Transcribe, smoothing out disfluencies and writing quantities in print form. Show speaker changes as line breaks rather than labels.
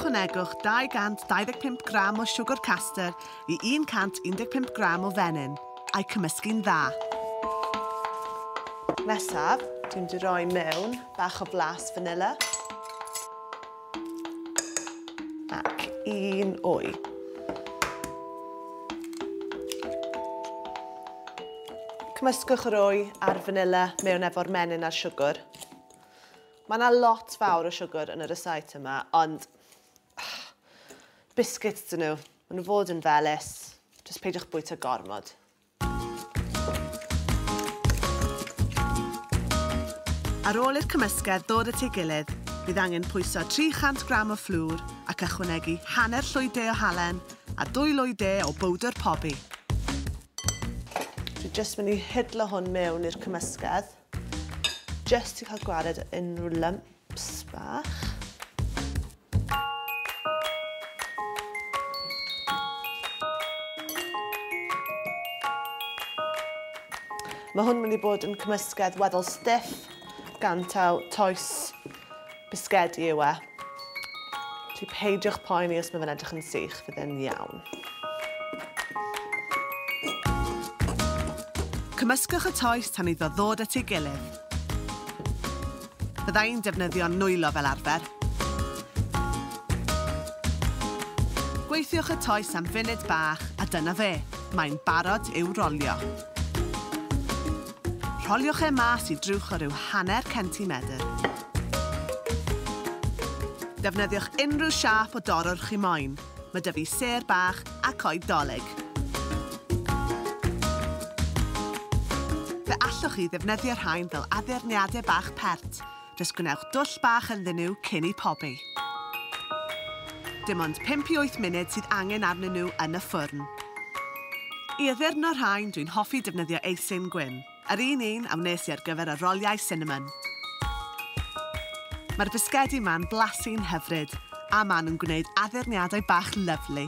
Ychwanegwch 225 gram o siwgr castor i 115 gram o fenyn, a'i cymysgu'n dda. Nesaf, dwi'n mynd i roi mewn bach o blas vanilla. Ac un wy. Cymysgwch yr wy a'r vanilla mewn efo'r menyn a'r siwgr. Mae yna lot fawr o siwgr yn y rysáit yma, ond biscuits dyn nhw. Maen nhw fod yn felys. Jyst peidiwch bwyta gormod. Ar ôl i'r cymysgedd ddod at ei gilydd, bydd angen pwyso 300 gram o fflwr ac ychwanegu hanner llwy de o halen a 2 lwy de o bowdr pobi. Dwi jyst mynd i hidlo hwn mewn i'r cymysgedd. Just i cael gwared unrhyw lumps bach. Mae hwn mynd i bod yn cymysgedd weddol stiff, gan taw toes bisgedi yw e. Felly peidiwch poeni os mae fe'n edrych yn sych, fydd e'n iawn. Cymysgwch y toes tan iddo ddod at ei gilydd. Bydda i'n defnyddio nwylo fel arfer. Gweithiwch y toes am funud bach a dyna fe, mae'n barod i'w rolio. Rholiwch e mas i drwch o ryw hanner centimedr. Defnyddiwch unrhyw siâp o dorwr chi moyn. Mae 'da fi sêr bach a coed dolig. Fe allwch chi ddefnyddio'r rhain fel addurniadau bach pert. Jyst gwnewch dwll bach ynddyn nhw cyn eu pobi. Dim ond 5 i 8 munud sydd angen arnyn nhw yn y ffwrn. I addurno'r rhain, dwi'n hoffi defnyddio eisin gwyn. Yr un un a wnes i ar gyfer y roliau cinnamon. Mae'r bisgedi 'ma'n blasu'n hyfryd, a maen nhw'n gwneud addurniadau bach lyfli.